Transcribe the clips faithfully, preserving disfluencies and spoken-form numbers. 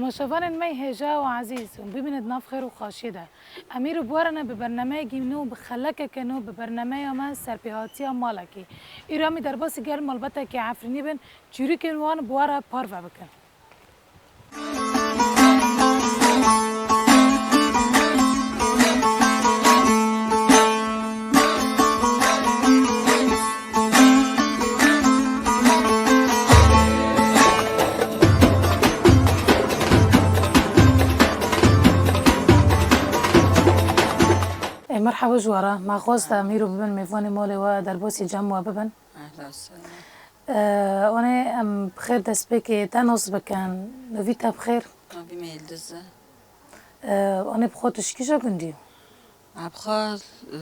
Temaşevanên me hêja û ezîz, hûn bimînin di nav xêr û xweşiyê de. Em îro bi we re ne bi bernameyekî nû, bi xelekeke nû, bi bernameya me Serpêhatiya Malekî. Îro em ê derbasî gel malbetekê Efrînî bin, çîrokên wan bi we re parve bikin. Ê, merheba ji we re. Me xwest em îro bibin mêvanê malê we, derbasî cem we bibin. Ehla sehla. Ee, Anê em bi xêr dest pê kê te nas bikin. Novî te bi xêr. Novî me Yildiz e. Ee, Anê bi xwe tu ji kîja gundî? Abxaz, e,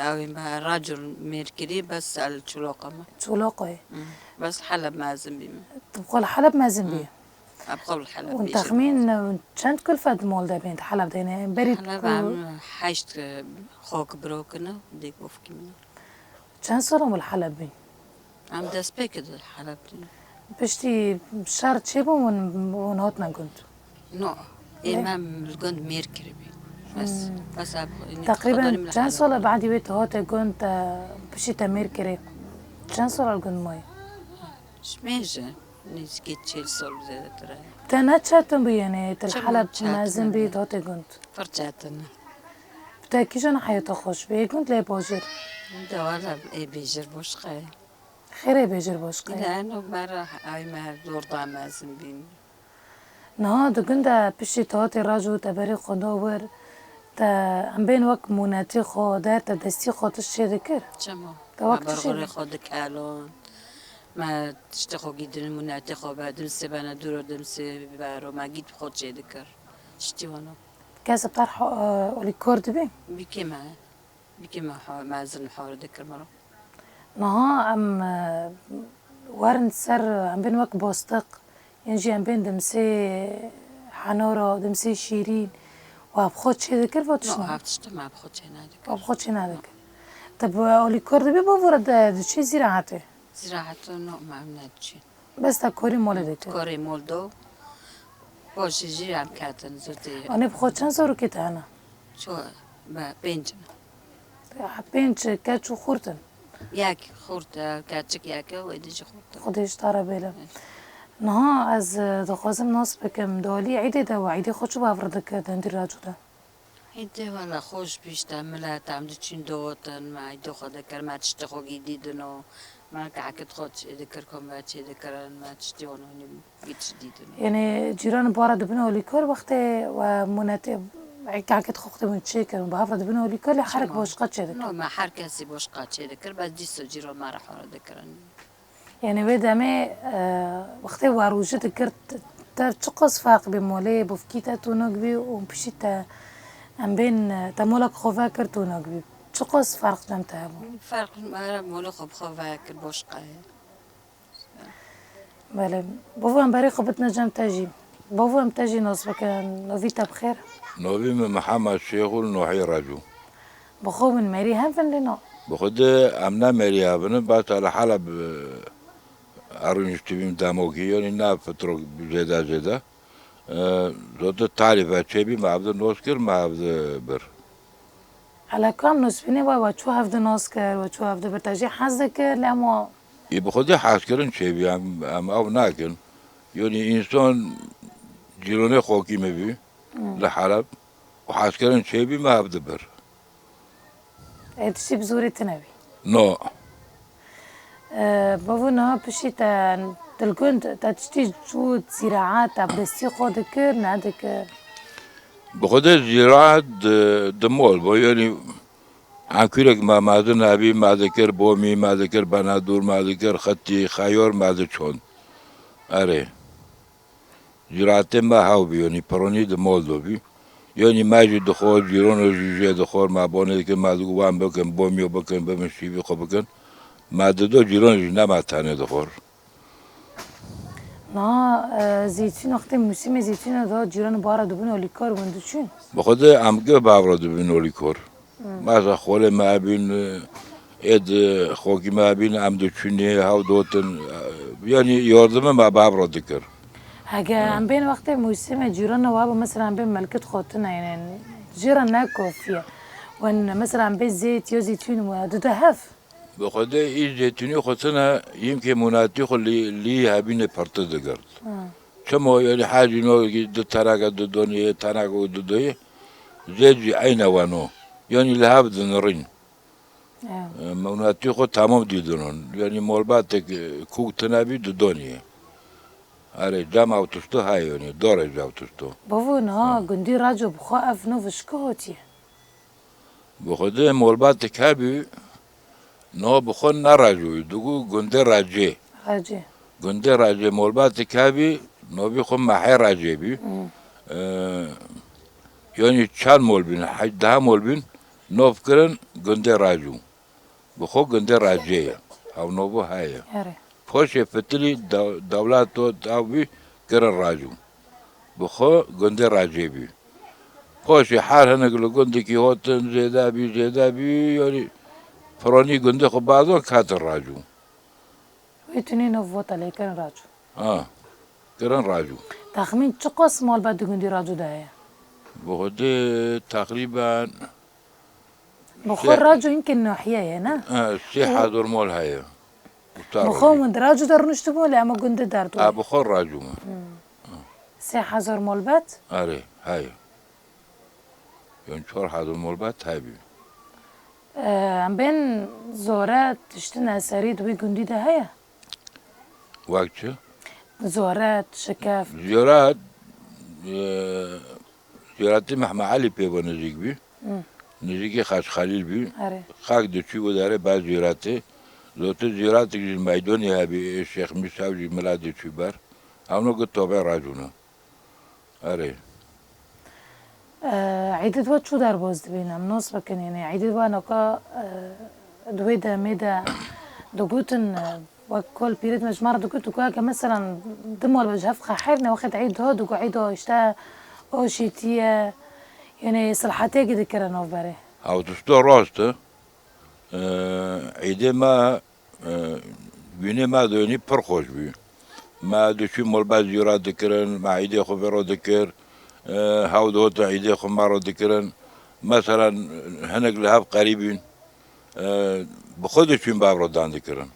ew ê me racû mêrkirî, bes el Çolaqê me. Çolaqê. Hmm. Bes Heleb mezin bî me. Tu bi xwe li Heleb mezin bî? Hmm. Abxaz li Heleb. Û bêjin. Texmîn, e, çend kulfet mal de bên di Heleb de ne? Berî Heleb ku em heşt, e, xok birokine, dêk bofkî min. Çend sala mal Heleb bî? Em destpêkê di Heleb de. Piştî şer çêbû hûn, hûn hatine gund? No. Ê, ne? Me li gund mêr kiribî. Bes, hmm, bes ev, teqrîben çend sala badî wê te hate gund, te piştî te mêr kirê? Çend sala li gund mayî? Ji mêje, nêzîkî çil sal zêdetir e. Te ne çetin bû, yanî, tu li Heleb mezin bî, tu hatê gund? Pir çetin e. Te kîjan heyata xweş bê, gund lê bajêr? De wala ê bêjir boşqa ye. Xêrê bêjir boşqa ye. Ne, no, me re ay me dor da mezin bîn. Niha di gund de piştî te hatê racû te berê xwe da wir, te em bên wek mûnetê xwe, der te destî xwe tişt çê dikir? Çima? Te wek tiştê xwe dikelon. Me tiştê xwe gîdin, mûnetê xwe be, dimsê bene dûr û dimsê bero, me gîd xwe çê dikir. Tiştî wano. Kes bi te re ho-, e, olîkor dibî? Bikê me. Bikê me ho-, mezin hor dikir me re. Niha em, e, werin ser, em bên wek bostiq, yên jî em bên dimsê henora, dimsê şîrîn, we bi xwe çê dikir va tişt? No, ev tişt me bi xwe çê nedikir. We bi xwe çê nedikir. Te bi olîkor dibî bo vore de, diçî zîraetê? Zîraetê no, me em nediçî. Bes te korî molê dikir? Korî mol do. Paşê jî em ketin zirtê. Anê bi xwe çend zarokê te hene? Ço, be, pênc ne. Ya, pênc keç û xurt in? Yek xurt e, keçik yek e, wê dî jî xurt e. Xwedê ji te re bêle. Evet. Niha ez, e, dixwazim nas bikim, di alî îdê de we îdê xwe çi bav re dikir di hindî racû de? Îdê wela xweş bî, işte milet em diçîn dihotin, me îdê xwe dikir, me tiştê xwe gî dîdino, me kehkit xwe çê dikir, ku me çê dikirin, me tiştê wan hûnî gî çi dîdino. Yanî cîran bi we re dibin olîkor wextê we mûnetê kehkit xwe dibin çê kirin, bi hev re dibin olîkor lê her yek boşqa çê dikir. No, me her kesî boşqa çê dikir, bes dîso cîran me re xwe re dikirin. Yanî wê demê, e, wextê we rojî dikir, te çiqas ferq bî molê bofkî te tonak bî û piştî te em bên, e, te molek xwe vekir tonak bî. Çiqas ferq cem te hebû? Ferq me re molê xwe bi xwe vekir boşqa ye. Belê. Bavo em berê xwe bidine cem te jî. Bavo em te jî nas bikin. Novî te bi xêr. Novî min Mihemed Şêxûl Nuhî Recû. Bi xwe hûn merî hev in lê na? Bi xwedê em ne merî hev in, bes li Heleb, e, erûniştî bîm demokî, yanî ne fitrok zêde zêde. E, zotir tarîfe çêbî me hevdi nos kir, me hevdi bir. Ela ku em nosbînê we, we çû hevdi nos kir, we çû hevdi bir, te jî hez dikir, lê em wa Ê bi xwedê hezkirin çêbî, em, em ew nakin. Yanî însan cîranê xwakî me bî, hmm, li Heleb û hezkirin çêbî me hevdi bir. Ê tiştî bi zorê tune bî? No. Ee, bavo niha piştî te di li gund te tiştî cût, zîraet, te bi destî xwe dikir, nedikir? Bi xwedê zîraet di, di mol bû, yanî henkûrek me mezin hebî me dikir, bomî me dikir, benedûr me dikir, xitî, xeyar me diçand. Erê. Zîraetê me hew bû, yanî pironî di mol de bû. Yanî me jî dixwar, cîrano jî jê dixwar, me bonê dikir, me digot wan bikin, bomîyo bikin, bibin şîvî xwe bikin. Me dido cîran jî ne me tenê dixwar. Niha, e, zeytûn, wextê mûsimê zeytûnê de cîran bi we re dibin olîkor, hûn diçûn? Bi xwedê em gi bi hev re dibin olîkor. Hmm. Mesela xolê me hebîn, êd xwekî me hebîn, em diçûnê hev dotin, yanî yardimê me bi hev re dikir. Hege em bên wextê mûsimê cîrana we bo, mesela em bên melkit xotine, yani jê re ne kofiye. Wen mesela em bên zeyt ya zeytûn we dide hev. Bi xwedê î zeytûnî xotine yimkê mûnatî xwe lî, lî hebîne pirtir digirt. Ha. Çimo yani hacî no du teneke didonî, teneke didonî, zeyt jî eyne weno. Yani li hev dinirîn. Ew. E, mûnatî xwe tamam dîdinon. Yani molbatek, e, kûk tine bî didonî. Erê, cem ew tişto heye yani, dore ji ew tişto. Bavo, niha Ha. gundî Raco bi xwe ev nû vişki hotiye. Bi xwedê molbatek hebî, niha bi xwe ne Raco bî, digo gundê Racê. Racê. Gundê Racê molbatek hebî, navê xwe Mehê Racê bî. Hmm. E, yani çend mol bîn, heşt deh mol bîn, nav kirin gundê Raco. Bi xwe gundê Racê ye. Ew novo heye. Erê. Poşê fitilî de-, dewleto ew bî kirin Raco. Bi xwe gundê Racê bî. Poşê her hinek li gundekî hotin zêde bî, zêde bî, yani pironî gundê xwe bazon ketin Raco. Wê tunê nov vota lê kirin Raco. Ha, kirin Raco. Texmîn çiqas malbat di gundî Raco de heye? Bi xwedê teqrîben Bi xwe Sê- Raco yimkê nahiye ye, ne? Ha, sê hezar mol heye. Bi xwe min di Raco de rûniştibû, lê ema gundê derdû. Ha, bi xwe Raco me. Hmm. Sê hezar malbat? Erê, heye. Yan çar hezar malbat hebî. Em bên zore tiştin eserî di wî gundî de heye? Wek çi? Zore, şikef. Ziyaret, e, ziyaretê Mehme Elî pê ve nizîk bî. Hı. Nizîkî Xaç Xelîl bî. Erê. Xak diçû û derê ber ziyaretê. Zotir ziyaretik ji meydonê hebî, ê Şêx Mîsa jî mila diçû ber. Hewno got tobe racûne. Erê. Ê, êdî di we çû derbas dibîne? Em nas bikin, yanî êdî di we naka, ê, di wê demê de digotin, ê, wek kol pîrê me ji me re digot, digot, heke meselan du mal be ji hev qehirne, wextê êd hat, digot, êd o, işte, o şîtiye, yanî silhetiyekî dikire navberê. Ew tişto rast e. Ê, êdê me Ê, wînê me de yanî pir xweş bû. Me diçû malbat zîra dikirin, me îdê xwe vê re dikir. Ê, hew dihotin îdê xwe me re dikirin. Meselen, hinek li hev qerîb bûn. Ê, bi xwe diçûn bi hev re dan dikirin.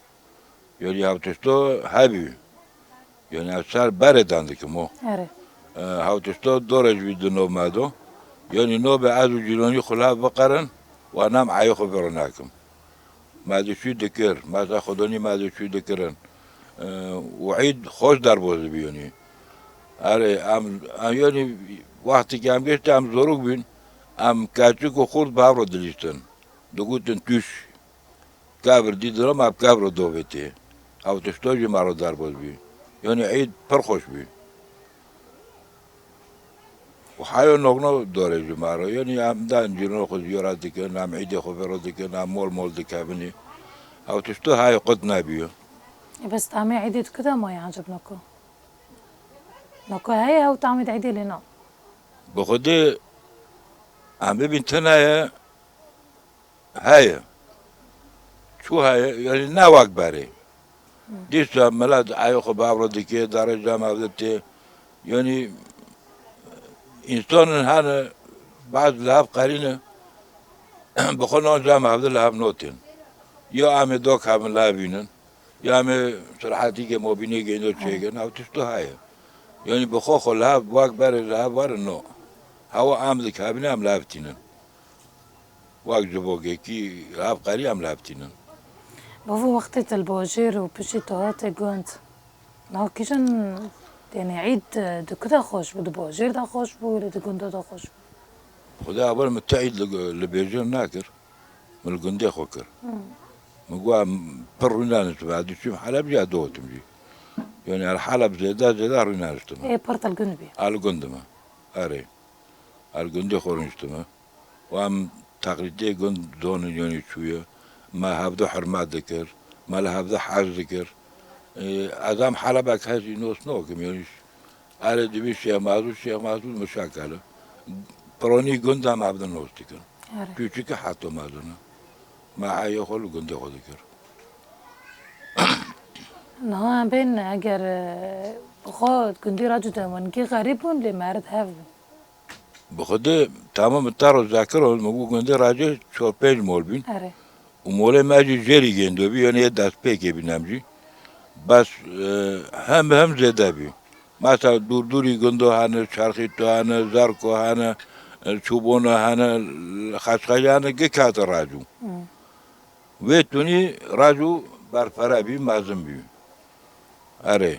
Yanî hev tişto hebû. Yanî ez ser berê dan dikim o. Erê. E, hew tişto dore ji wî di nov me do. Yanî nobê ez û cîranî xwe li hev biqerin, wan em eyê xwe vê re nakim. Me diçû dikir, me ser xwedonî me diçû dikirin. E, û îd xweş derbas dibî yanî. Erê, em, em yanî wextekî em giştî em zorok bûn, em keçik û xurt bi hev re dilîstin. Digotin tûş. Kevir dî dira me bi kevir û dovê tê. Ew tişto jî me re derbas bî. Yanî îd pir xweş bî. Û heyo nokno dore ji me re. Yanî em dan cîrno xwe ziyara dikin, em îdê xwe vê re dikin, em mol mol dikevin ê. Ew tişto heye qut nebî. E, bes tamê îdê di ku de maye eceb noko? Noko heye ew tamê de îdê lê na? Bi xwedê em bibîn tune ye. Heye. Çû heye, yanî ne wek berê. Dîsa milet eyê xwe bi hev re dike, darê cem hev de tê. Yanî, însanin hene, baz li hev qerîne, bi xwe nan cem hev de li hev notên. Ya em ê dok hebin li hev bînin, ya em ê sirhetî ke mobînê gêndo çêkin, ew tişto heye. Yanî bi xwe xwe li hev, wek berê li hev werin no. Hewa em dikevine em li hev tînin. Wek civokekî hev qerî em li hev tînin. Bavo, wextê te li bajêr û piştî tu hatê gund, niha kîjan, yanî îd di ku de xweş bû? Di bajêr de xweş bû, lê di gunda de xweş bû? Xuda ber min ti îd li, li bêjêr nekir. Min li gundê xwe kir. Hmm. Min got em pir rûnaniştime, ez diçûm Heleb jî ez dihotim jî. Yanî her Heleb zêde zêde rûnaniştime. Ê pir te li gund bî? Ez li gund me. Erê. Ez li gundê xwe rûniştime. Û em teqlîdê gund zonin yanî çûye. Me hevdu hurmet dikir. Me li hevdu hec dikir. Ê, ez em Helebek hecî nos nakim yanî. Erê dibî Şêx Mezûd, Şêx Mezûd mişekel e. Pironî gund em hevdu nos dikin. Erê. Kûçikî heta mezin e. Me heyê xwe li gundê xwe dikir. Niha em bên eger, e, Xwe gundî Racû de wengî xerîb bûn, lê merd hev bûn. Bi xwedê tamam min te ro zekir û min got gundê Racû çar pênc mol bîn. Erê. Û molê me jî jêrî gêndo bî, yanî yê destpêkê bîn em jî. Bes, e, hem hem zêde bî. Mesela dûr dûrî gundo hene, Çerxîto hene, Zerko hene, e, Çûbono hene, Xeşxeşî hene, gik hate Racû. Hı. Wê tunî Racû berfere bî, mezin bî. Erê.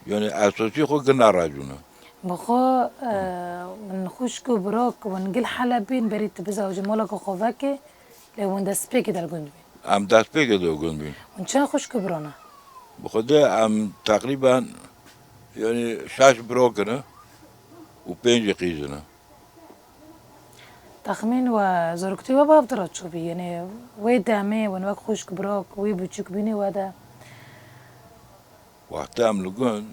Yanî esasî xwe gina Racû ne. Bi xwe, e, win xwişk û birok, win gil Helebîn, berî tu bizewicî moleke xwe vekê, lê win destpêkê der gund bîn. Em destpêkê de gund bîn. Win çend xwişk û biro ne? Bi xwedê em teqrîben, yanî şeş birok ne û pêncî qîz ne. Texmîn we, zoroktî we bi hev de re çûbî? Yanî wê demê win wek xwişk birok, wî biçûk bînî we de? Wextê em li gund,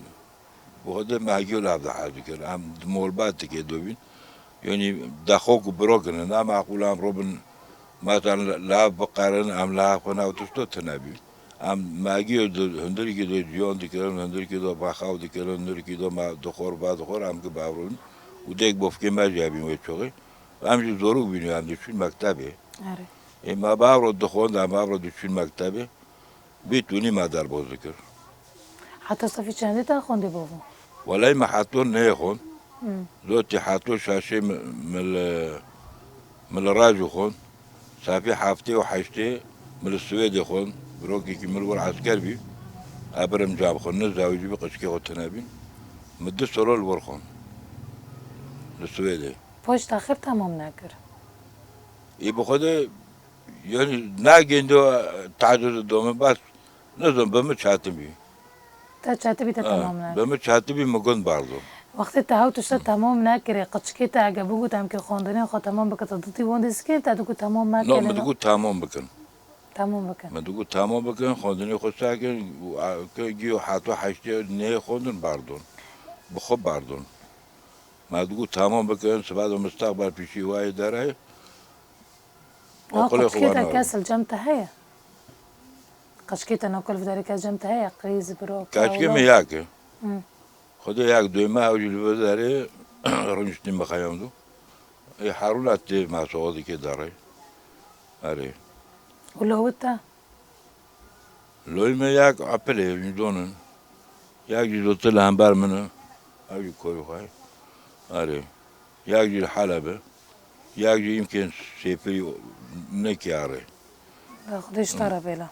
bi xwedê me hegî li hev de hez dikir. Em di molbetekê de bîn. Yanî dexok û birok ne. Ne meqûl em robin, mesela li hev biqerin, em li hev xwe nav tişto tune bî. Em me hegî di hundirikî de ciwan dikirin, hundirikî de bexew dikirin, hundirikî de me dixwar, vedixwar, em ki bevrin. Û dêk bofkê me jî hebîn wê çoxê. Em jî zorûk bîn, em diçûn mektebê. Erê. Ê me bavro dixwend, em bavro diçûn mektebê. Bî tunî me derbas dikir. Heta sefî çendê te xwendî bavo? Welay me heto neyê xwend. Hmm. Zotî heto şeşê mi, mi li, mi li Racû xwend. Sefî heftê û heştê mi li Swêdê xwend. Birokekî mi li wir esker bî. Ebirim cam xwend, ne zewicî bî, qicikê xwe tune bîn. Mi du solo li wir xwend. Li Swêdê. Paş taxir temam nekir. Ê bi xwe de, yanî nagêndo tecrû dome bas, nizam bi min çetin bî. Te çetibî te Ha, temam nekir. Bi min çetibî min gund bardo. Wextê te hew tişta temam nekirê, qiçikê te ege bigot em kê xwendinên xwe temam bike, te didî wan dî zikê, te digot temam No, mekene, min no? Digot temam bikin. Temam bikin. Min digot temam bikin, xwendinê xwe sekin, û a, ke giyo heta heştê neyê xwendin bardon. Bi xwe bardon. Me digot tamam bikin, sibe de mistaqbel pîşî wayê derê. Ha, okulê xwe qeçkê te wernawê. Kes li cem te heye? Qeçkê te nokul vidarê kes cem te heye? Qîz, biro, Keçkê min yek e. Hı. Xwedê yek doyme ew jî li vidarê riniştî mixeyam do. Ê Harûna tê me soxo dikê derê. Erê. Û lawit te? Loyê me yek Epilê, hûn donin. Yek jî zotir li hember min e. Ew jî koyê xwe ye. Erê. Yek jî li Heleb e. Yek jî îmkên sêfirî nekî erê. Xwedê ji te re bêla.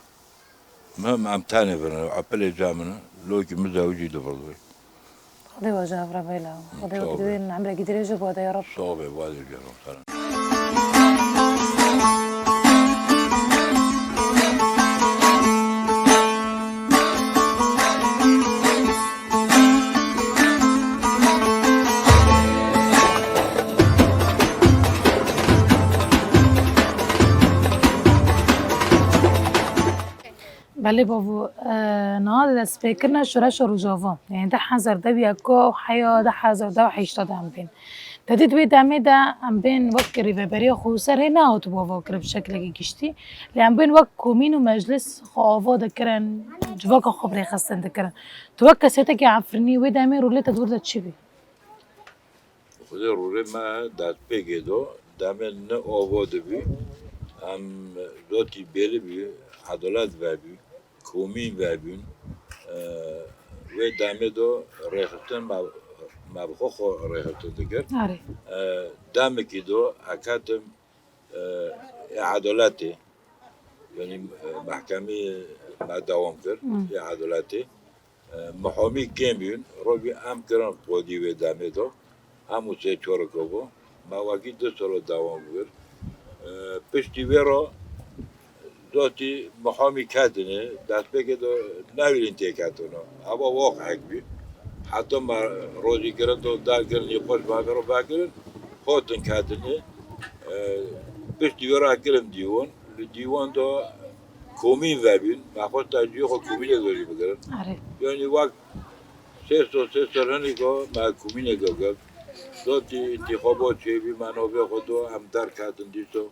Mem em tenê birin. Epilê ca min e. Lokî min zewicî di vir doyê. Xwedê we ji hev re bêla. Xwedê we Sağ ol. Dibên emrekî dirêj bo de ya Rab. Sağ ol, var ol canım, sana. Belê bavo, e, niha destpêkirina şoreşa Rojava, yanî du hezar dew yeka heya du hezar dew heşta de em bên. Te dît wê demê de em bên wek rêveberiya xweser hê nehatibû avakirin bi şeklekî giştî. Lê em bên wek komîn û meclis xwe ava dikirin, civaka xwe bi rêxistin dikirin. Tu wek kesêtekî Efrînî wê demê rolê te di wir de çi bî? Xwedê rûrê me destpêkê do, demê ne ava dibî, em zotî bêli bî, edalet vebî, komîn vebîn, e, wê demê do rêxistin me, me bi xwe xwe rêxistin dikir. Arê. E, demekî do, heketim, e, ê edaletê, yanî, e, mehkemê me dewam kir, Hmm. ê edaletê. E, mihamî kêm bûn, rojî em kirin qodî wê demê de. Hemû sê çoreke bû. Me wekî du solo dewam kir. E, piştî wê re zotî mihamî ketine, destpêkê de newîrîn têketine. Eva waq hek bî. Heta me rojî kirin de derkirin, yê xweş me vê re vekirin, hatin ketine. E, piştî wê re kirin dîwan. Li dîwan de komîn vebîn, me xwest te cihê xwe komînê de jî bigirin. Arê. Yanî wek sê sal, sê sal hinî ku me komînê de girt. Zotî întîxaba çêbî, me navê xwe do, em derketin dîsa.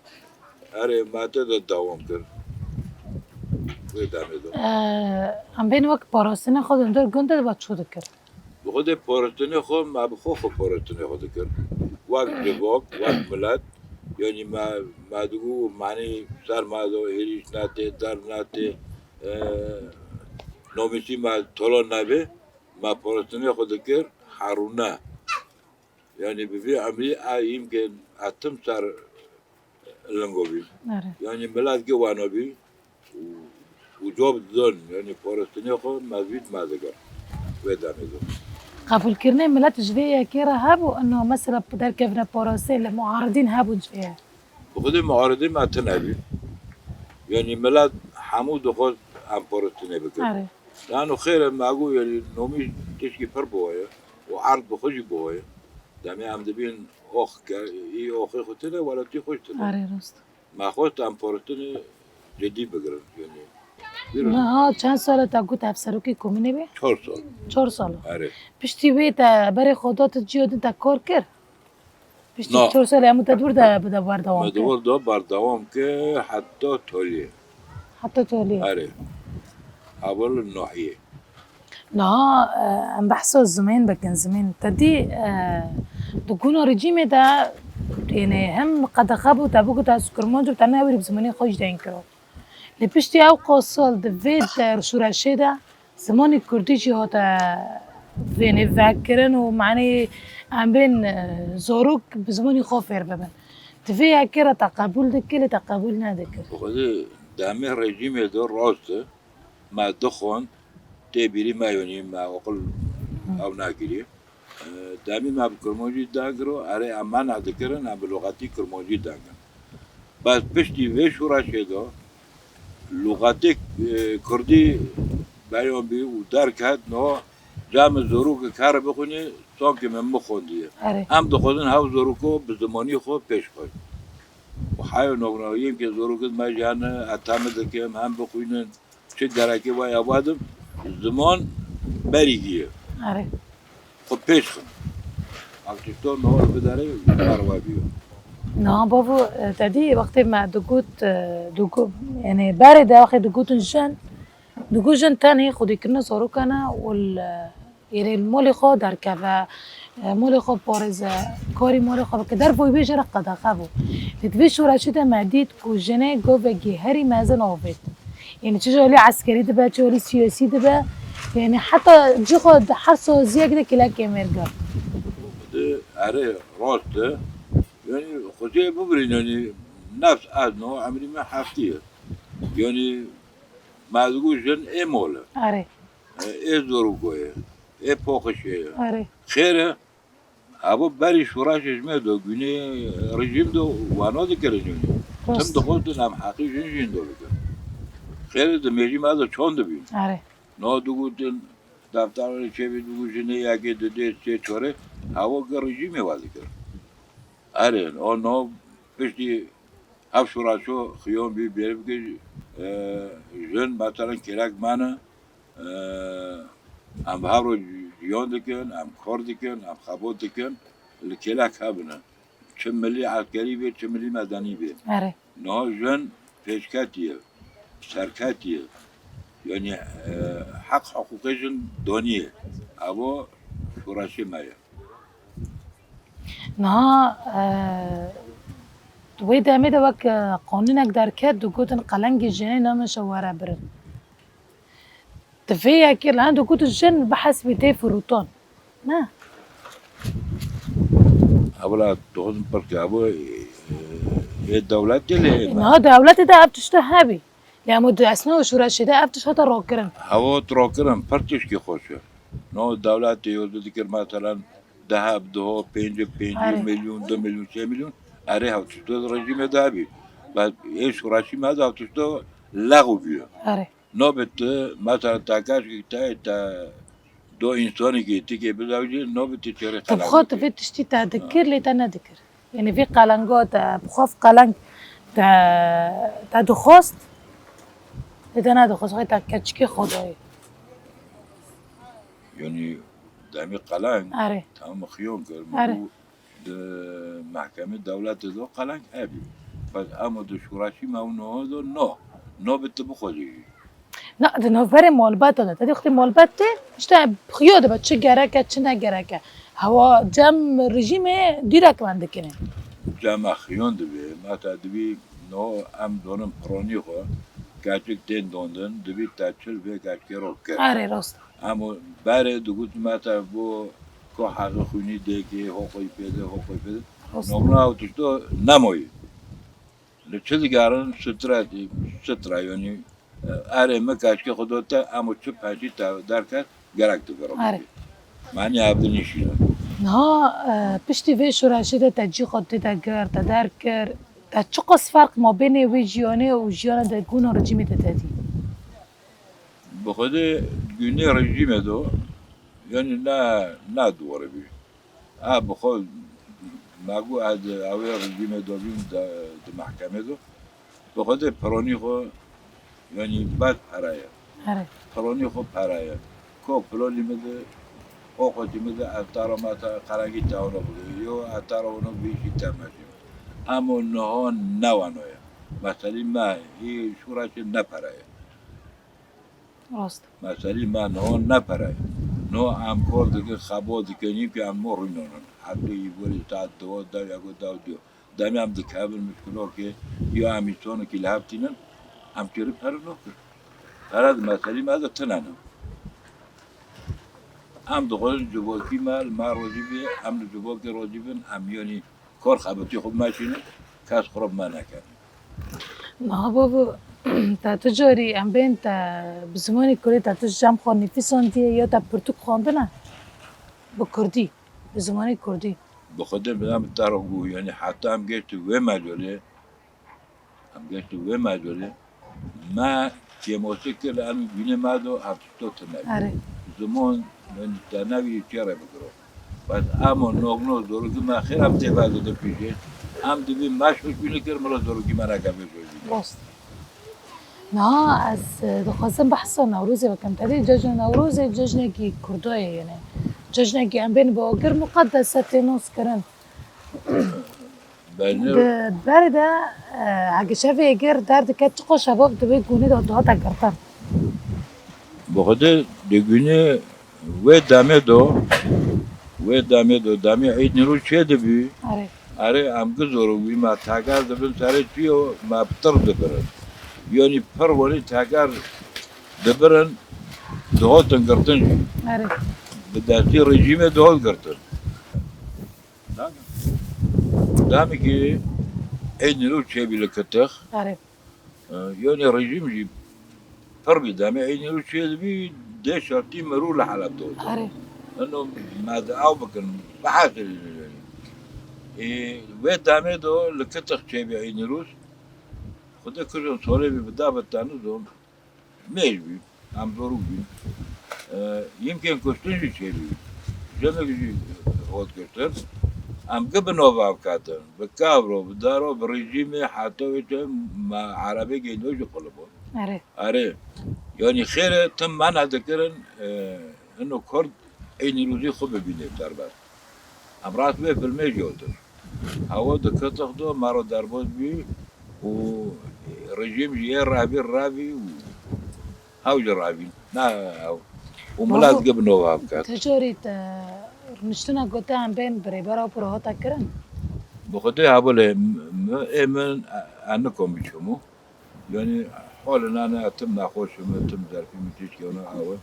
Erê, me tê de dewam kir. Wê demê de. Eee, em bên wek parastina xwe di hundir gundê de ve çû dikir. Bi xwe de parastinê xwe, me bi xwe xwe parastinê xwe dikir. Wek civak, wek milet, yanî me, me digot, manî ser me do, êrîş nate, der nate, e, namêsî me tala nebe, me parastinê xwe dikir, herûne. Yanî bi vî emrî a yîmkên etim ser lingo bî. Are. Yanî milet gi wana bî û, û cop didon, yanî parastinê xwe mezbît me dikin. Wê demê de. Qebûlkirinê milet ji vê yekê re hebû, ino mesela derkevine parasê li muaridîn hebûn ji vê ye? Bi xwedê muaridî me tune bî. Yanî milet hemû dixwest em parastinê bikin. Are. Lano xêr e, me got, yanî nomî tişkî pir bi we ye û erd bi xwe jî bi we ye. Demê em dibîn ox ke, î oxê xwe tine, welatî xwe jî tine. Erê, rast. Me xwest em parastinê cidî bigirin, yanî. Niha çend sal e te got hevserokê komînê bî? Çar sal. Çar sal. Erê. Piştî wê te berê xwe da tu cîyo din te kar kir? Piştî Na. Çar sal hemû te dûr de bide berdewam Me kir? Dûr de berdewam kir heta toliyê. Heta toliyê. Erê. Heval nahiyê. Niha, e, em behsa zimên bikin, zimên. Te dî, e, di guna rejîmê de, yanî hem qedexe bû, te bigot ez kurmanc im, te newêrî bi zimanê xwe jî deyn kiro. Lê piştî ew qas sal di vê de şoreşê de zimanê kurdî jî hate vênê vekirin û manê em bên, e, zarok bi zimanê xwe fêr bibin. Di vê yekê re te qebûl dikir, lê te qebûl nedikir. Xwedê demê rejîmê de rast e. Me dixwend, tê bîrî me yonî, me oqil Hı. ew nakirî. E, demî me bi kurmancî dagiro, erê em mena dikirin, em bi luxetî kurmancî dagin. Bes piştî vê şoreşê de luxetê, e, kurdî beyan bî û derket, no camê zorokê kare bixwînî, sankê min bixwendiye. Erê. Em dixwazin hev zoroko bi zimanî xwe pêş xwe. Û heya navnaviyên ke zorokê me jî hene, ez teme dikim, hem bixwînin, çi gerekê wa ya vadin, ziman berî giye. Erê. Xwe pêş xin. Ev tişto niha li vê derê berwe bîyo. Niha bavo, e, te dî wextê me digot, e, digo-, yanî berê de wextê digotin jin, digot jin tenê xwedîkirina zarokan e û li Êrê li malê xwe derkeve, e, malê xwe parêze, karî malê xwe bike. Dervayî wê jê re qedexe bû. Lê di vê şoreşê de me dît ku jinê govekî herî mezin avêt. Yanî çi ji alî eskerî dibe, çi alî siyasî dibe. Yanî heta cî xwe di her saziyek de kêlekê mêr girt. Di erê rast e. Yanî xwezî bibirîn, yanî nefs ez no emrî me heftî ye. Yanî me digot jin ê mal e. Erê. Ê zorgo ye, ê poxişê ye. Erê. Xêr e, evo berî şoreşê ji me do, günê rejîm do, wano dikirin yanî. Rast. Tim dixwestin em heqî jin jîn do bikin. Xêr e, di mêjî me de çond dibîn. Erê. No digotin, defterê çêbî digot jinê yekê didê sê çorê, evo gi rejîmê wa dikir. Erê, o no piştî ev şoreşo xiyon bî bêrî bike, e, jin, meselen kêlek mane, e, em bi hev re jiyan dikin, em kar dikin, em xebot dikin, li kêlek hebine. Çi milî eskerî bê, çi milî medenî bê. Erê. Niha jin pêşketî ye, serketî ye. Yanî, e, heq hiqûqê jin donî ye. Evo şoreşê me ye. Niha, e, di wê demê de wek, e, qanûnek derket, digotin qelengê jinê nameşe were birin. Di vê yekê li hend digotin jin bihesibî tê firotan. Ne? Ewla dixwazim pirke, evo, e, ê dewletê lê hê me. Niha dewletê de ev tişta hebî. Lê em di esna û şoreşê de ev tişt hate rakirin. Hewa rakirin, pir tişkî xweş e. No dewletê yo dikir, meselen, deh bi duho, pênc bi pêncî Erê. Milyon, du milyon, sê milyon, erê hev tişto rejîmê de hebî. Bes ê şoreşî me de hev tişto lexw bûye. Erê. Nabê tu, mesela, te keşkî te, te do însanîkî tikê bizewicî, nabê tu çêrê Tu bi xwe tu qelengî. Vê tiştî te dikir, lê te nedikir. Yanî vê qelenga te, bi xwe qeleng te, te dixwest, lê te nedixwest, xwe te keçikê xwe dayê. Yanî demê qeleng Erê. Tamam xiyon kir. Erê. Min got, di mehkemê dewletê de qeleng hebî. Bes ema di şoreşî me û niha de no. No bi tu bixwedî jî. Na, di navberê malbata de. Te dî xwedî malbet tê, işte xiyo dibe, çi gerek e, çi ne gerek e. Hewa cem rejîmê dîrek wendikine. Cema xiyon dibê, mata dibî no em donin pironî xwe, keçik tên dondin, dibî te çil vê keçikê ro kir. Erê, rast. Em o berê digot mata bo ko heqê xwînî dêkê, hoqoy pê de, hoqoy pê de. Rast. Nomna ew tişto nemoyî. Li çi digerin? Sitra, sitra, yanî, erê min keçikê xwe do te, em û çi pencî te derket, gerek tu viro bikî. Manî ev di nîşîne. Niha, e, piştî vê şoreşê de te cî xwe tê de girt, te derkir, te çiqas ferq mabênê wê jiyanê û jiyana de gûna rejîmê de te dî? Bi xwedê gûnê rejîmê do, yanî ne, ne dûr bî. A bi xwe me got ez di ewê rejîmê de bîm de, di mehkemê de. Bi xwedê pironî xwe, yanî bes pere ye. Erê. Pironî xwe pere ye. Ko pilonî min de, oqotî min de, ez tara me te qerengî te ono bide. Yo ez tara ono bi îşî te meşî. Em o niha ne wano ye. Meselî me, hî şûreşê ne pere ye. Rast. Meselî me niho ne pere ye. Niho em kor dikin, xebo dikin, yîn ku em mo rûnonin. Heftê yî gorî saet diwo, dew ya ku dew diyo. Demê em dikevin mişkilokê, ya em îsonekî li hev tînin, em çêrî pere nokir. Pere di meselî me de tine ne. Em dixwazin civokî me, li me rozî bê, em li civokê rozî bin, em yonî Kor xebitî xwe meşînin, kes xirop me nekenî. Niha bavo, te tu carî em bên te bi zimanê kurdî te tu cem xwe nivîsandiye ya te pirtûk xwendine bi kurdî, bi zimanê kurdî? Bi xwedê bi em te re bû, yanî heta em gêştin wê mecalê, Em gehiştin wê mecalê, me kêmosî kir, em gûnê me do ev tişto tune bî. Erê. Ziman, yanî te nevî çê re bigiro. Bes em o nogno zorokî me xêr em tê vedidin pîşê. Em dibî meş xwe şûnî kir, mila zorokî me neke vê şûnî. Rast. Niha ez, e, dixwazim behsa Newrozê bikim. Te dî cejna Newrozê cejnekî Kurda ye, yanî cejnekî em bên bi agir muqedes e tê naskirin. Belê. Di berê de, e, heke şevê êgir derdike, çiqas şevab di wê gûnê de dihate girtin? Bi xwedê di gûnê wê demê de, wê demê de, demê Eîd Nîrûz çêdibî. Erê. Erê, em gi zor bû, me teker dibin serê çiyo, me pitir dibirin. Yanî pir welî teker dibirin, dihotin girtin jî. Erê. Bi destî rejîmê dihot girtin. Demekî Eynî Nîrûz çêbî li Kitix. Erê. E, yanî rejîm jî pir bî. Demê Eynî Nîrûz çêdibî, dê şertî mirû li Heleb dot. Erê. Ino me di ew bikin, bihesilînin yanî. Ê, wê demê de li Kitix çêbî Eynî Nîrûz. Xwedê kujin solê bî bi da bi tenizon. Mêj bî, em zorûk bîn. E, yimkên kuştin jî çêbî. Jinik jî hot girtin. Em gi bi nova avkatin. Bi kavro, bi daro, bi rejîmê heta wê çi me erebê gêndo jî qulibon. Erê. Erê. Yanî xêre tim mena dikirin, e, ino Kurd Eynî Nîrûzî xwe bibîne derbas. Em rast vê filmê jî otin. Hewa di Kitix de me re derbas bî û rejîm jî yê revî revî û hew jî revî. Ne hew. Û milet gi bi nova biket. Ti carî te rûniştina ku te em bên bi rêbera pir hate kirin? Bi xwedê hebû lê m-, m-, ê min e, e nikom biçûmo. Yanî holê nane tim nexweş me, tim zerfî min tişt kewne awe.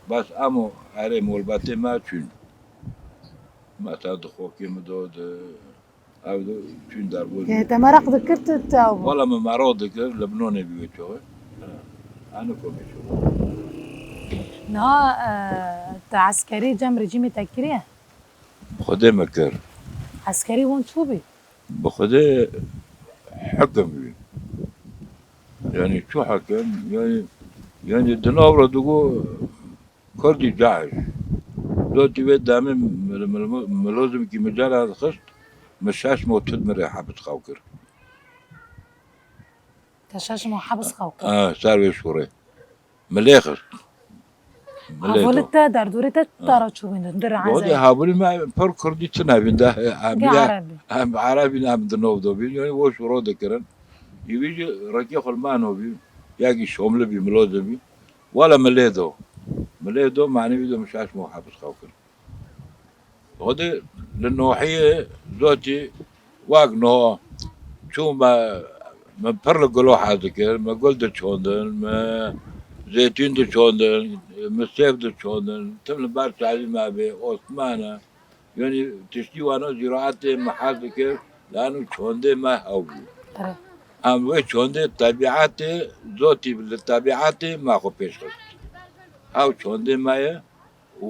Bas emo erê molbetê me çûn. Meta di xokê min do, di ew do çûn derbû. Yê te meraq dikir tu, tu ew bû? Wala min meraq dikir, Lebnanê bî wê çaxê. Eno komê çaxê. Niha, e, te eskerî cem rejîmê te kiriye? Xwedê me kir. Eskerî wan çû bî? Bi Xwedê hekim bî. Yanî çû hekim, yanî, yanî di nav re digo Kurdî Daîş. Dotî wê demê mil-, mil-, milozimkî min cera dixist, min şeş mot tud min rê hebs xew kir. Te şeş mah hebs xew kir? Ha, ser wê şûrê. Min lê xist. Min lê Hevalê xist. Te, derdorê te, ha, tara çûbîn, di Bo de Ezayê. Hevalê me pir kurdî tune bîn de, em Ya bîne, Erebî. Em Erebî ne, em di nav de bîn, yanî weş ro dikirin. Îvî jî rikê xwe li me nobî, yekî şomli bî, milozim bî. Wala milê do. Milê do, manevî do, min şaş muhafizxaw kir. Xwedê li nohiyê zotî wak no çû me, min pir li gulo hez dikir, min gul diçondin, min zeytûn diçondin, min sêv diçondin, tim li ber çavî me bê, osmane, yanî tiştî wano zîraetê min hez dikir, lano çondê me hew bû. Erê. Em wê çondê tebîetê zotî li tebîetê me xwe pêş xist. Hew çondê me ye û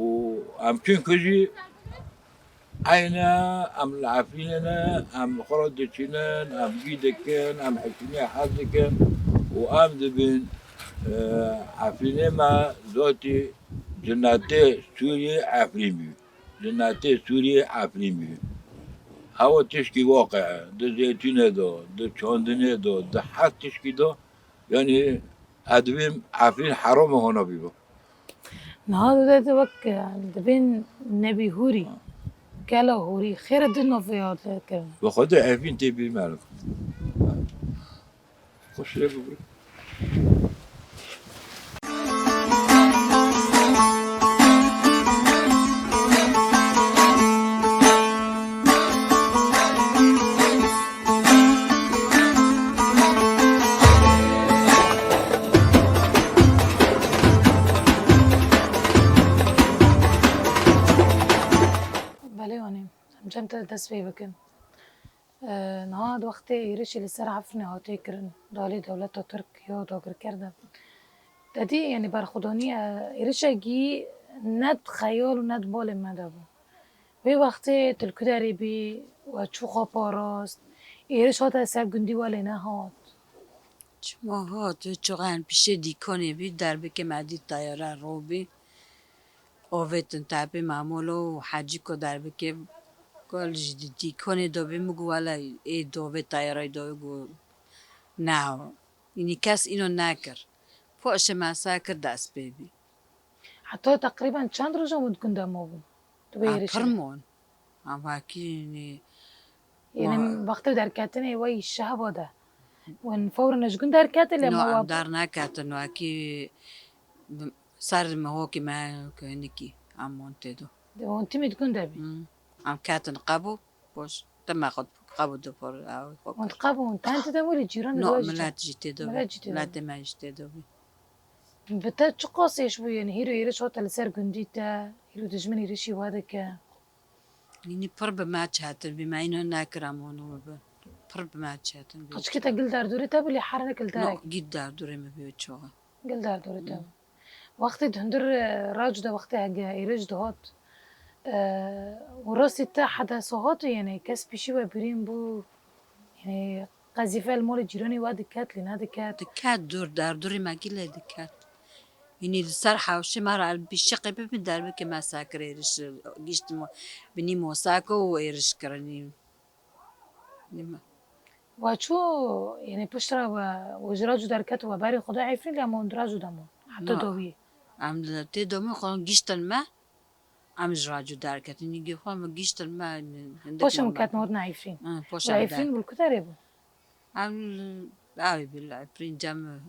em çûn ku jî eyne em li Efrînê ne, em xwe re diçînin, em gî dikin, em hişînê hez dikin û em dibin, e, Efrînê me zotî cinetê Sûriyê Efrîn bû. Cinetê Sûriyê Efrîn bû. Hewa tişkî waqe, di zeytûnê do, di çandinê do, di her tişkî do. Yanî ez dibêm Efrîn heroma hona bîbo. Niha de, de wek, e, dibên Nebî Hûrî, Gela Hûrî, xêre di navê ya de kirin. Bi Xwedê Efrîn tê bîr me. Xweş lê bibû. Belê, wanê. Em cem te dest pê bikin. E, niha di wextê êrişî li ser Efrînê hatiye kirin, di alî dewleta Tirk ya dagirker de. Te dî, yanî berxwedaniya êrişekî ne di xeyal û ne di balê me de bû. Wê wextê tu li ku derê bî, we çû xwe parast, êriş hate ser gundî we lê nehat? Çima hat, wê çaxê em piştê dîkonê bî, derbikê me dît teyare robî. Avêtin tepê Memolo û Hecîko derbikê gol ji dîkonê dobî, min got, wele ê dovê teyarayî dovê, got, ne. Înî kes îno nekir. Paşê me seh kir dest pê bî. Heta teqrîben çend roja min di gunda mabûn? Tu bê A, êrişê pir de. Mon. Em wekî, yanî, Yanî ma- wextê derketinê we yî şehba de. Wan fewren ji gund derketin lê No, ma em wa- dar neketin, wekî bi-, ser mihokî me kinikî em mon tê do. De wan timî di gund de bî. Hmm. Em ketin qebû, boş. Te me xwe qebû di por, ew xwe Wan kir. Qebû, wan ten tê de wî cîran No, di wajî milet jî tê do bî. Milet jî tê do. Miletê me jî tê do bî. Bi te çiqas êş bû, yanî hîro êriş hate li ser gundî te, hîro dijmin êrişî we dike? Yanî pir bi me çetin bî, me îno nekira mono bi. Pir bi me çetin bî. Qeçkê te gil derdorê te bû, lê here nek li No, derek. Gî derdorê me bî çoxê. Gil derdorê te Hmm. bû. Wextê di hundir, e, rac de wextê hege êrîş dihat, e, û rastî te hede sahat, yanî kes pîşî we birîn bû, yanî qezîfe li malê cîranê we diket, lê nediket? Diket, dûr, derdorê me gî lê diket. Yanî li ser hewşê me re bi şiqê bibin derbikê me sekir êrîş gişt binî mosako û êrîş kirinî. Nîme. We çû, yanî piştre we, we ji racû derket we berê xwe da Efrîn lê hema hûn di racû de mûn? Heta No. dawiyê? Em li tê domê xwe giştin me, em ji racû derketin. Nîgê xwe em giştin me, hindik Paşê me hûn ketin me. Hatin Efrîn? Ha, paşê Li em Efrîn der- bû li ku derê bû? Em li, awê bî li Efrîn cem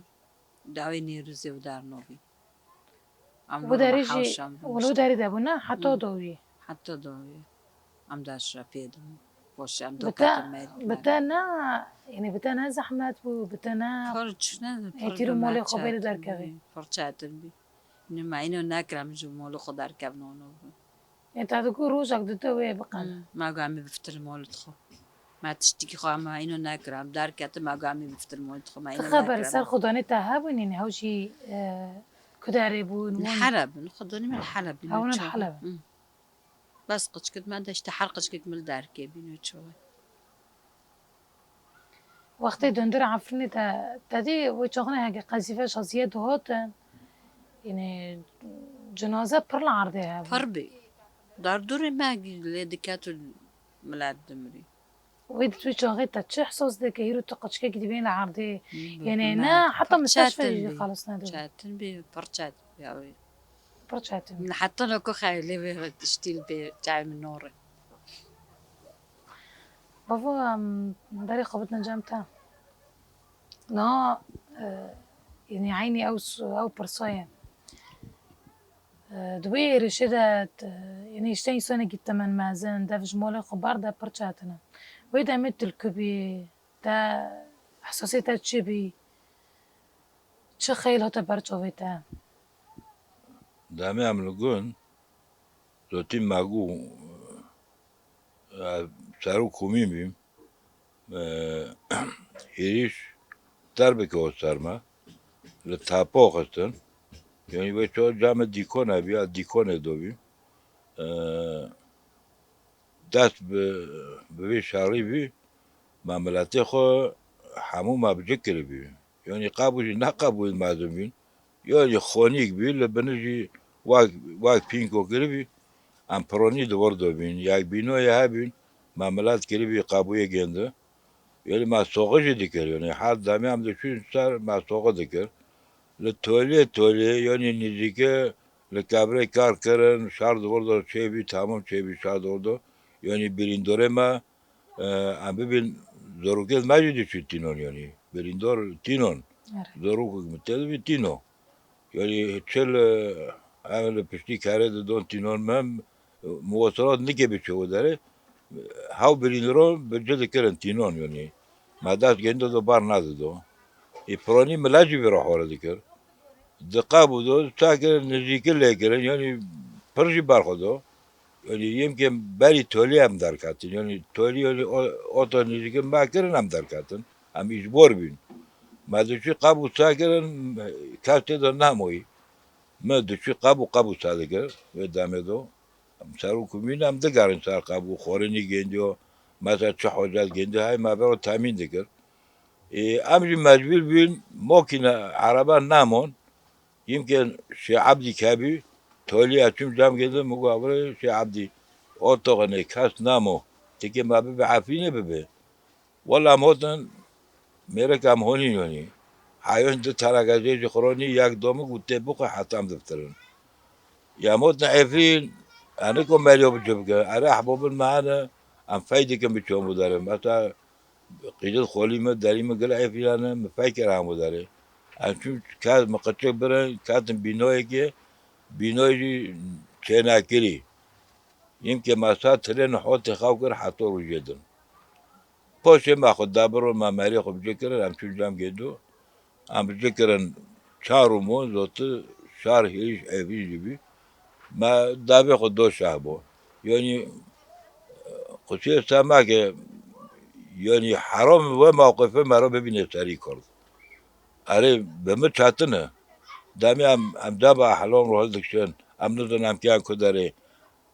dawê Nêrûzê û dernavî. Em Wi derê jî, hewşan wi li wi derê de bû, ne? Heta Hı. dawiyê. Heta dawiyê. Em de şefê de. Boş em Bi te, doketin me. bi te ne, yanî bi te ne zehmet bû, bi te ne Pir çi ne, pir Êtîr û bi me malê xwe bê li çetin derkevê. bî, pir çetin bî. Nima îno nekir em ji malê xwe derkevin ono. Ê, te digot rojek di te wê biqede. Hmm, ma got em ê biftin li malê xwe. Ma tiştikî xwe em îno nekir, em derketin, ma got em ê biftin li malê xwe, ma Ti îno xeber nekir, ser em xwedanê te hebûn, yanî hew jî, e, ku derê bûn, Li wan Heleb in, xwedanê min li Heleb in, Hewn li çawa. Heleb in. Hmm. Bes qiçkit me de işte her qiçkik min li derkê bîn û çawa. Wextê dundir Efrînê te, te dî wê çaxinê heke qezîfe şaziyê dihatin, yanî cenaze pir li erdê hebû. Pir bî. Derdorê me lê diket û milet dimirî. Wê di wê çaxê te çi ihsas dike hîro tu qeçkekî dibên li erdê? Yanî ne, heta pir mistashfê çetin jî bî. Xelas nedibû. Çetin bî, pir çetin bî, ya wê. Pir çetin bî. Min heta noko xeyalê vê tiştî li bê çavê min nore. Bavo, em, berê xwe bidin cem te. Niha, e, yanî eynî ew s-, ew pirsa ye. Di wê êrişê de, yanî îşte însanekî temen mezin, dev ji malê xwe berde pir çetin e. Wê demê tu li ku bî, te ehsasê te çi bî? Çi xeyl hate ber çavê te? Demê em li gund, zotî me got, e, serok komîn bîm. E, hêrîş derbeke o ser me. Li tepe xistin. Yanî wê ço camê dîkone bî, ya dîkonê do bî. E, dest bi, bi vê şerî bî, me miletê xwe hemû me bi cik kiribî. Yanî qebû jî neqebûl mezin bîn. Yanî xonîk bî, li binî jî wek, wek pînko kiribî. Em pironî di wir de bîn. Yek bînoyê hebîn, me milet kiribî qebûyê gêndi. Yanî me soxi jî dikir. Yanî her demê em diçûn ser me soxi dikir. Li tolê tolê, yanî nêzîke li kebrê kar kirin, şer di wir de çêbî, tamam çêbî şer di wir de. Yanî birîndorê me, e, em bibîn, zorokê me jî diçû tînon, yanî birîndor tînon. Erê. Zorokek min tê dibî tîno. Yanî çil, e, em li piştî kerê didon tînon me, muwasalat nikê bi çewe derê, hew birîndoro bi ci dikirin tînon, yanî me dest gêndo do bar nadido. Î pironî mila jî vî re hore dikir. Di qebû do çakirin nizîki lê kirin, yanî pir jî ber xwe do. Yanî yemkê berî tolî em derketin. Yanî tolî, yanî o, o to nizîki me kirin em derketin. Em îcbor bîn. Me diçû qebû çakirin, kes tê de nemoyî. Me diçû qebû, qebû çadikir, wê demê do. Em ser û kumîn em digerin ser qebû, xwarinî gêndiyo, mesela çi hocet gêndiyo, hey me vero temîn dikir. Ê, em jî mecbûr bîn, mokîne erebe nemon. Yimkên Şê Ebdî kebî, tolî ez çûm cem gêndim, min got, "Abre Şê Ebdî, otoxinê kes nemo, tikê me bibe Efrînê bibe." Wela em hotin mêrek em honîn yonî. Heyon du teneke jê jî xironî, yek domik û tê bixwe heta em diftirin. Ya em hotin Efrîn, eniko meriyo bi ci bikin. Ere ehbobin me hene, em fey dikin bi çomû derin. Mesela qîdil xolî min, derî min gil Efrîn hene, min fey kir hemû derê. Em çûn kes min qiçik birin, ketin bînoyekê, bînoyê jî çênekirî. Yimkê me sa tirên hotê xew kir heta rojê din. Poşê me xwe da biro, me merê xwe bi cê kirin, em çûn cem gêdo. Em bi cê kirin çar û mon zoti şar hêrîş evî jî bî. Me davê xwe do şeh bo. Yanî, qusiyê semake, yanî heram we mewqifê me re bibîne serî Kurd. Erê, bi min çetin e. Demê em, em dema ehlam ro hildikişin, em nizin em kiyan ku derê.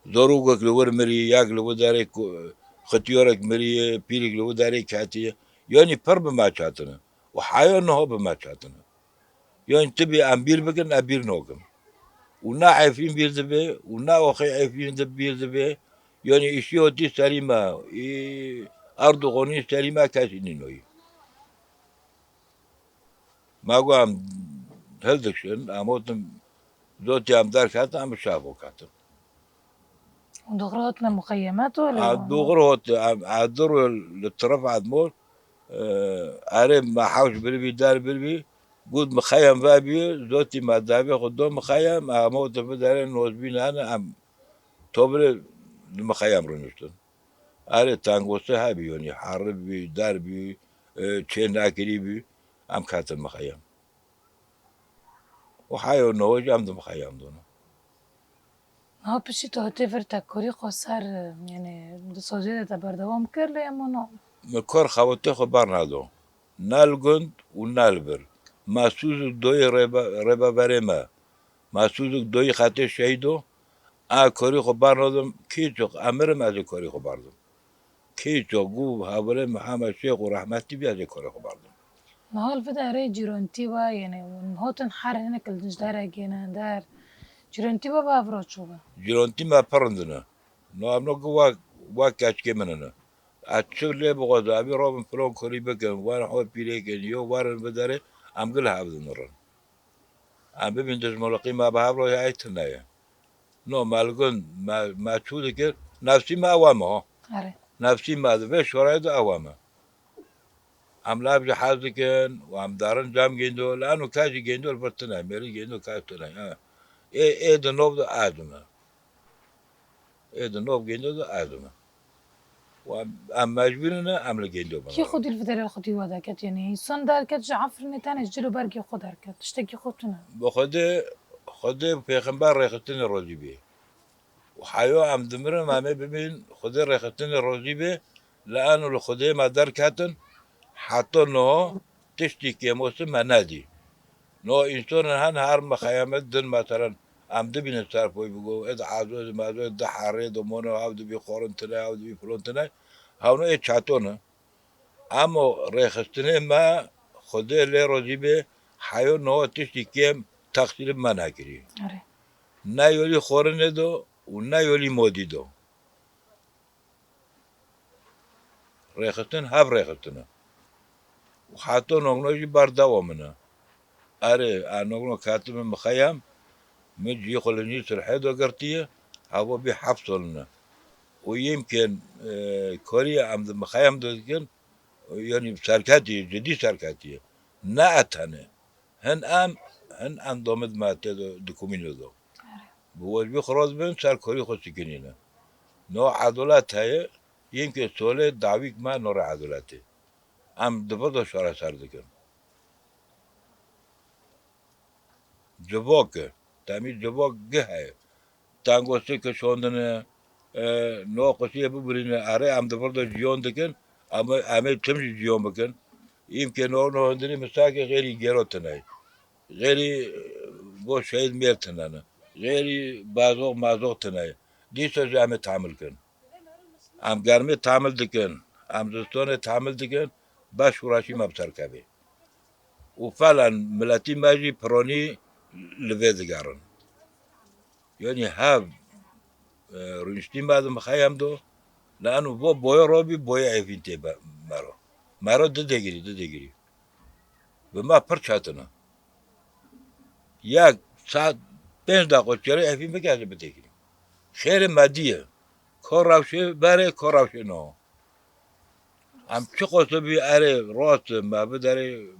Zorûgek li wir mirî, yek li wir derê ku-, xitiyorek mirî, pîrek li wir derê ketiye. Yanî pir bi me çetin e. Û heya niha bi me çetin e. Yanî tibî em bîr bikin, em bîr nokin. Û ne Efrîn bîr dibe, û ne oxê Efrîn di bîr dibe. Yanî îşî otî serî me, î Erdoganî serî me kesî nînoyî. Me got em hildikişin, em gotin zotî em derketin, em bi şev ketin. Û dûxir hotine muxeyemet û lê A, wan dûxir hot, em, a, du rû li tirif edmor, e, erê me hewş biribî, der biribî, got muxeyem vebî, zotî me devê xwe do muxeyem, em gotin biderê nozbîn hene, em tobirê li muxeyem rûniştin. Erê tengosî hebî, yanî herib bî, der bî, e, çê nekirî bî, em ketin mixeyem. Û heyo niha jî em di mixeyem de ne. Niha piştî tu hatî vir te kurî xwe ser, e, yanî di saziyê de te berdewam kir lê hema na. Min kar xewatê xwe bernado. Ne li gund û ne li vir. Me sûz û doyê rêbe-, rêbeverê me. Me sûz û doyê xetê şehîd o. A korî xwe bernadim, kî çok emirim ez ê korî xwe berdim. Kî çok gu hevalê Mihemed Şêx û rehmetî bî ez ê korî xwe berdim. Niha li vê derê cîrontî we, yanî hûn hatin her hinek li ji derê gêne der. Cîrontî we bi ev re çû be? Cîrontî me pir rind ne. No em no gu wek, wek keçikê min ne. Ez çi lê bixwazim, evî robin filon korî bikin, werin xwe pîrê kin, yo werin vê derê, em gil hev dimirin. Em bibîn dijmoliqî me bi hev re ya ey tune ye. No, me li gund, me, me çû dikir, nefsî me ew e me, ha. Erê. Nefsî me di vê şorayê de ew e me. Em li ev jî hez dikin û em darin cem gêndo, li eno kes jî gêndo li vir tune, mêrî gêndo kes tune, ha. Ê, ê di nov de ez me. Ê di nov gêndo de ez me. Û em, em mecbûr ne, em li gêndo bin. Kî xwedî li vê derê xwedî we deket? Yanî însan derket ji Efrînê tenê ji cil û bergê xwe derket. Tiştekî xwe tune. Bi Xwedê, Xwedê pêxember rêxistinê rozî bê. Û heyo em dimirin, em ê bibîn, Xwedê rêxistinê rozî bê, li eno li Xwedê me derketin, heta no tiştî kêmosin me nedî. No însonin hen her mixeyemet din, meselen, em dibînin ser poy bigo, ed azo, ed mazo, ed di herê, di mono, ew dibî xorin tine, ew dibî filon tine, hewno ê çeto ne. Emo rêxistinê me, Xwedê lê rozî bê, heyo no tiştî kêm teqsîrê me nekirî. Erê. Ne yolî xorinê do û ne yolî modî do. Rêxistin hev rêxistin e. Û heta nokno jî berdewam in e. Erê, a nokno ketime mixeyem, min cî xwe li nî sirhê de girtiye, heva bî heft sal in e. Û yêm ke, e, koriya em di mixeyem de dikin, yanî serketî, cidî serketî ye. Ne e tenê. Hin em, hin endamê me tê de, di komîno de. Bi wecbî xwe razibin, ser korî xwe sikinîne. No edalet heye, yên ke solê dawîk me no re edaletê. Em di vir de çareser dikin. Civak e. Temî civak gih heye. Tengosê kişandine, e, no qusiyê bibirîne. Erê em di vir de ciyan dikin, em, em ê tim jî ciyan bikin. Îm ke no, no hundirî misakê xêrî gêro tine. Xêrî, e, bo şehîd mêr tine ne. Xêrî bazox mazox tine. Dîsa jî em ê tahmil kin. Em germê tahmil dikin, em zistonê tahmil dikin, beş û reşî me bi ser kevê. Û felen miletî me jî pironî li vê digerin. Yanî hev, e, rûniştî me di mixeyem do, li eno vo boye robî, boye evîn tê be-, mero. Mero di degirî, di degirî. Bi me pir çetin e. Yek saet pênc deqo çêrê evîn bike, ez ê bidegirî. Xêrê me diye. Ko rewşê berê, ko rewşê no. Em çi qose bî erê rast e, me biderê,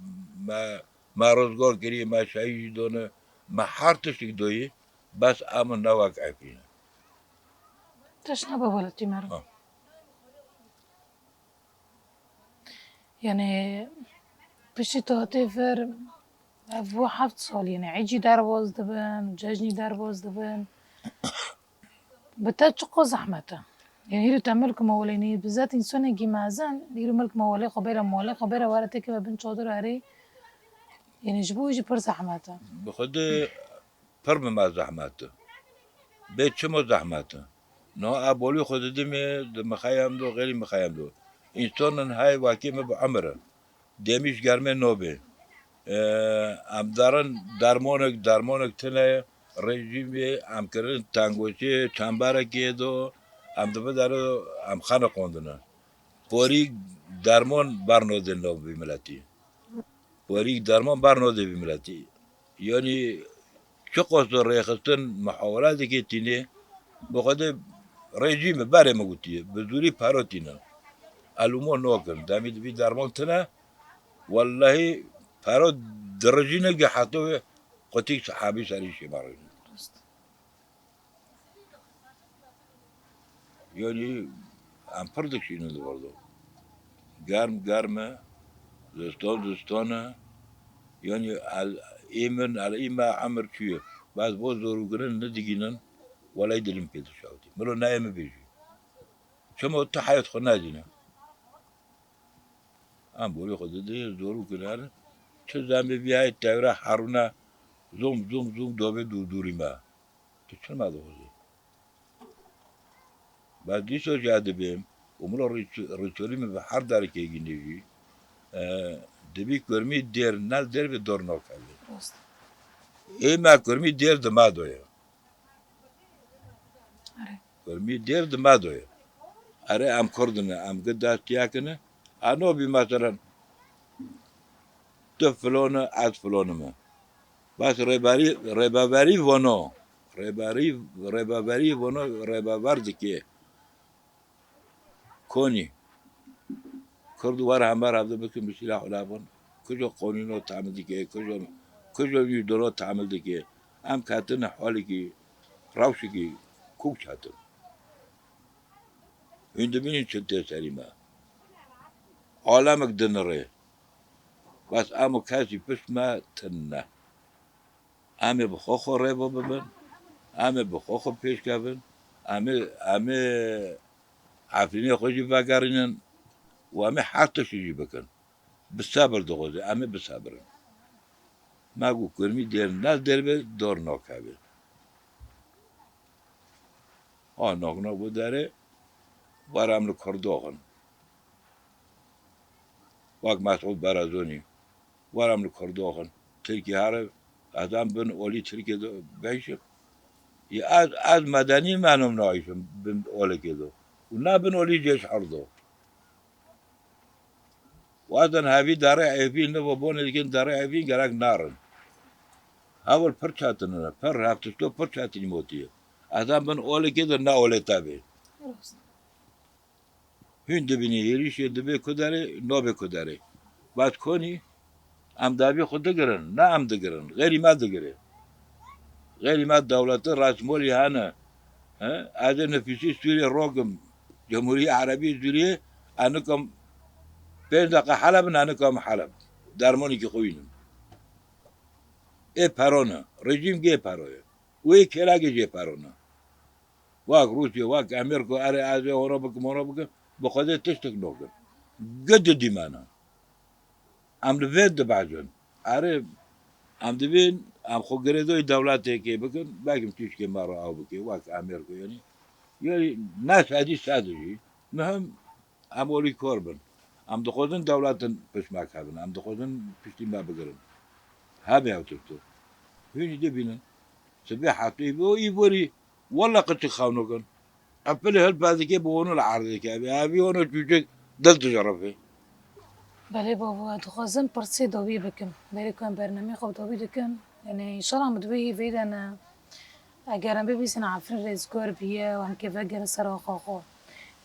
me, me rizgar kirî, me şehîd jî done, me her tiştik doyî, bes em ne wek Efrîn e. Tişt nebe welatî me re. Ha. Yanî piştî tu hatê vir, ev bû heft sal, yanî êdî derbas dibin, cejnî derbas dibin. Bi te çiqo zehmet e? Yanî hîro te milk mewelê nî, bi zat însanekî mezin, hîro milk mewelê xwe bêre, mewelê xwe bêre were têkeve bin çadir erê. Yanî ji bo wî jî pir zehmet e. Bi xwedê pir bi me zehmet e. Bê çima zehmet e? Niha ebolî xwe didimê, di mixeyem do, xêrî mixeyem do. Însanin hey wekî min bi emir e. Demî ji germê nobê. Ee, em derin dermonek, dermonek tine ye. Rejîmê em kirin tengosê, çemberekê do. Em di vê derê em xeniqandine. Porî dermon bernodin nobî miletî. Werî derman bernode vî miletî. Yanî çi qas rêxistin muhawele dike tînê, bi xwedê rejîmê berê min gotiye, bi zûrî pero tînin. Elûmo nakin. Demî dibî derman tine, wellehî pero dirijîne ge heta wê qutîk sahabî serî şêma rejîne. Rast. Yanî em pir dikişînin li vir de. Germ germ e, zistan zistan e. Yanî el, ê min, el ê me emir çûye. Bes bo zorûkirin nidigînin, welay dilim pê dişewitî. Milo neyê min bêjî. Çima tu heyat xwe nedîne? Em borî xwe didê, zorûkirin. Çi zemê bîyayê tewre herûne, zûm, zûm, zûm, dovê dûr dûrî me. Tu çima dixwazî? Bes dîsa jî ez dibêm û min rîç-, rîçolî min bi her derekê gînê jî, e, dibî kurmî dêr, nel dêr bi dor nakevê. Rast. Ê me kurmî dêr di me do ye. Erê. Kurmî dêr di me do ye. Erê em Kurd in, em gi dest yek in. Eno bî meselen, tu filon e, ez filon im. Bes rêberî, rêbeverî vono. Rêberî, rêbeverî vono, rêbever dike. Konî. Kurd wer hember hevde bikin bi sîlah û lafon. Kujo qonûno tamil dike, kujo, kujo wî dolo tamil dike. Em ketine halekî, rewşekî kûk çetin. Hûn dibînin çi tê serî me. Alemek dinirê. Bes em û kesî pişt me tune. Em ê bi xwe xwe rêve bibin. Em ê bi xwe xwe pêş kevin. Em ê, em ê Efrînê xwe jî vegerînin û em ê her tiştî jî bikin. Bi sebir dixwaze, em ê bisebirin. Me got kurmî dêr ne derve dor nakeve. Ha, nakna bu derê, were em li Kurdox in. Wek Mesûd Barazonî, were em li Kurdox in. Tirkî here, ez em bin olî Tirkiyê de beyşim. Ya ez, ez medenî menim nayşim bin olekê de. Û ne bin olî jê ji herdo. Wazin hevî derê evîn, nivo bonê dikin derê evîn gerek narin. Hewil pir çetin e, pir heftişto pir çetinî motiye. Adam bin olekê de ne olê te bê. Rast. Hûn dibînî êrîşê dibê ku derê, nabê ku derê. Bes konî, em davî xwe digirin, ne em digirin, xêrî me digire. Xêrî me dewleti resmolî hene. He? Ez ê nifûsî Sûriyê rokim, Cumhuriyê Erebî Sûriyê, enikom pênc deqa Heleb in, enikom Heleb. Dermonekî xwe wînin. Ê pero ne, rejîm gê pero ye. Û ê kêlagê jê pero ne. Wek Rûsya, wek Amerîka, erê ez ê hona bikim, hona bikim, bi Xwedê tiştek nakin. Gi didî me ne. Em li vê dibehecin. Erê, em dibên, em xwe girêdayî dewletekê bikin, belkim tişkê me re ew bike, wek Amerîka, yanî. Yanî ne sedî sed jî. Muhim, em olîkor bin. Em dixwazin dewletin pişt me kevin. Em dixwazin piştî me bigirin. Hebe ew tişt. Hûnî dibînin. Sibê hetû î bo, î borî, walla qeçik xewnokin. Em pilê hilpezikê bi wano li erdê dike. Evî wano çûçik dil dijerife. Belê bavo, ez dixwazim pirsê dawî bikim. Berê ku em bernameyê xwe bi dawî dikin, yanî înşallah em bi dawî hîvî de ne. Eger em bibîsin Efrîn rêzgar bûye û em kê vegerin ser axa xwe.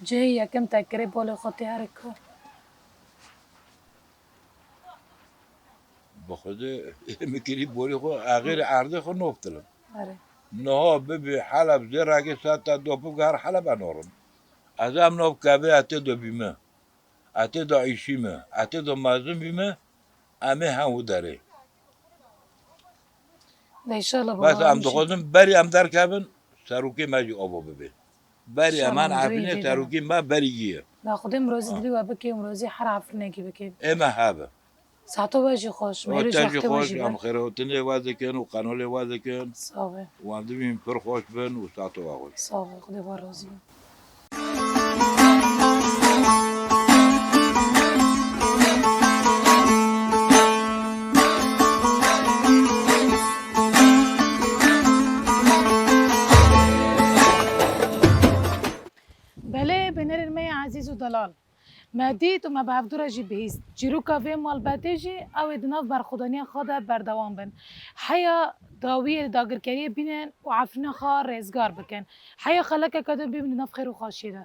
Cihê yekem te kirê bolê xwe tê herika. Bi Xwedê min kirî bolê xwe, axêrê erdê xwe noftilim. Erê. Niha bibî Heleb zêrekê saeta do bibî her Heleb enorim. Ez em nov kevê etê do bîme. Etê do îşîme. Etê do mezin bîme. Em ê hem û derê. De înşallah. Bes em dixwazin berî em derkevin, serokê me jî ava bibe. Berî em an Efrînê serokê me berî giye. Da Xwedê mirozî dilî we bike û mirozî her Efrînekî bike. Ê me hebe. Saeto we jî xweş, mêrû te jî xweş, em xêrhatinê we dikin û qenolê we dikin. Sağ be. Wan dibîn pir xweş bin û saeto we xweş. Sağ be, Xwedê we razî be. Belê, bînerên me yê ezîz û delal. Me dît û me bi hevdû re jî bihîst. Çîroka vê malbetê jî ew ê di nav berxwedaniya xwe de berdewam bin. Heya dawiyê li dagirkeriyê bînin û Efrîna xwe rêzgar bikin. Heya xelekeke din bibin di nav xêr û xweşiyê de.